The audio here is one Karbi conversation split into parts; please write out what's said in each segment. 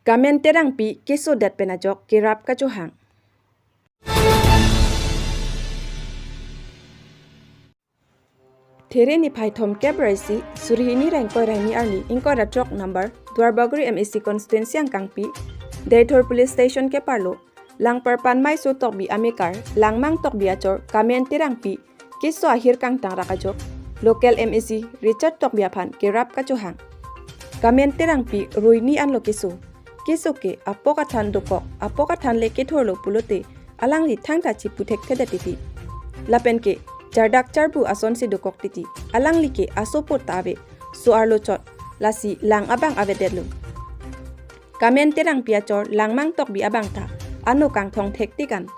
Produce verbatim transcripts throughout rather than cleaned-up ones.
Kamen Terangpi keso det pen ajok kerap kachohang. There niphai thomkep ra isi, suri hini ra ingkoi ra hini arni, ingkoi ra throk number Duarbagori M A C constituency angkangpi, Deithor Police Station keparlo, Langperpan Maiso Tokbi amekar, Langmang Tokbi achor, Kamen Terangpi, keso ahir kangtang rak ajok, local M A C Richard Tokbi aphan kerap kachohang. Kamen Terangpi rui ni anlo keso. Keso ke apok athan dokok, apok athan le kethorlo pulote, alangli thangta chipu thekthedet titi. Lapen ke chardak charbu asonsi dokok titi. Alangli ke asopo ta ave, so-arlo chot, lasi lang abang avedetlo. Kamen Terangpi achor Langmang Tokbi abang ta ano kangthong thektik an.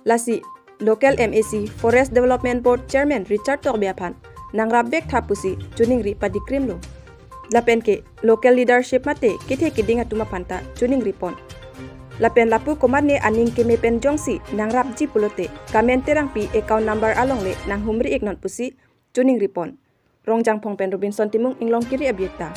Lasi local M A C Forest Development Board Chairman Richard Tokbi aphan nangrapvek tha pusi choningri padikrimlo. Lapen ke local leadership mate kethe keding atum aphan ta choningripon. Lapen lapu komatne aning keme pen jongsi nangrapji pulote, Kamen Terangpi account number along le nanghumri iknon pusi choningripon. Rongjangphong pen Robinson Timung, Inglongkiri abirta.